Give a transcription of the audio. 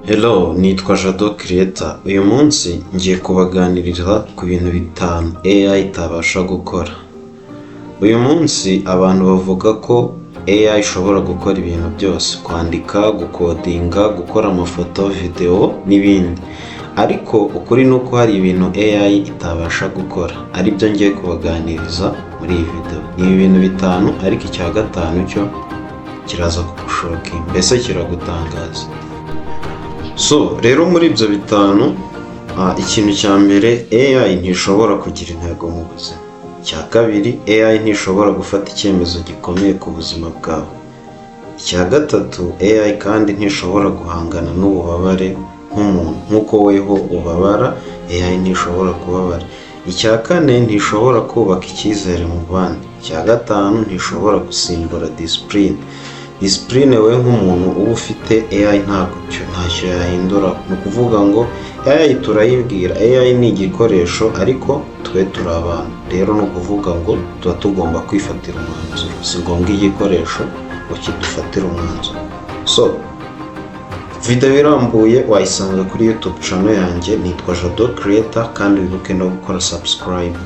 Hello, nitwa Jado Creator. Uyu munsi ngiye kubaganirira ku bintu bitanu AI itabasha gukora. Uyu munsi abantu bavuga ko AI ishobora gukora ibintu byose: kwandika, gukodinga, gukora amafoto, videwo n'ibindi. Ariko ukuri ni uko hari ibintu AI itabasha gukora, aribyo ngiye kubaganiriza muri iyi video. Ni ibintu bitanu, ariko icya gatanu cyo kiraza kugushockinga, mbese kiragutangaza. So rero, muri ibyo bitanu, ikintu cya mbere, AI ntishobora kugira intego mu buzima. Icya kabiri, AI ntishobora gufata icyemezo gikomeye ku buzima bwawe. Icya gatatu, AI kandi ntishobora guhangana n'ububabare nk'umuntu. Nk'uko weho ubabara, AI ntishobora kubabara. Icya kane, ntishobora kubaka icyizere mu bandi. Icya gatanu, ntishobora gusimbura discipline. Discipline we nk'umuntu uba ufite, AI ntabwo ntacyo yahindura. Ni ukuvuga ngo AI turayibwira, AI ni igikoresho, ariko twe turi abantu. Rero ni ukuvuga ngo tuba tugomba kwifatira umwanzuro, si ngombwa igikoresho ngo kidufatire umwanzuro. So video irambuye wayisanga kuri YouTube channel yanjye, nitwa Jado Creator, kandi wibuke no gukora subscribe.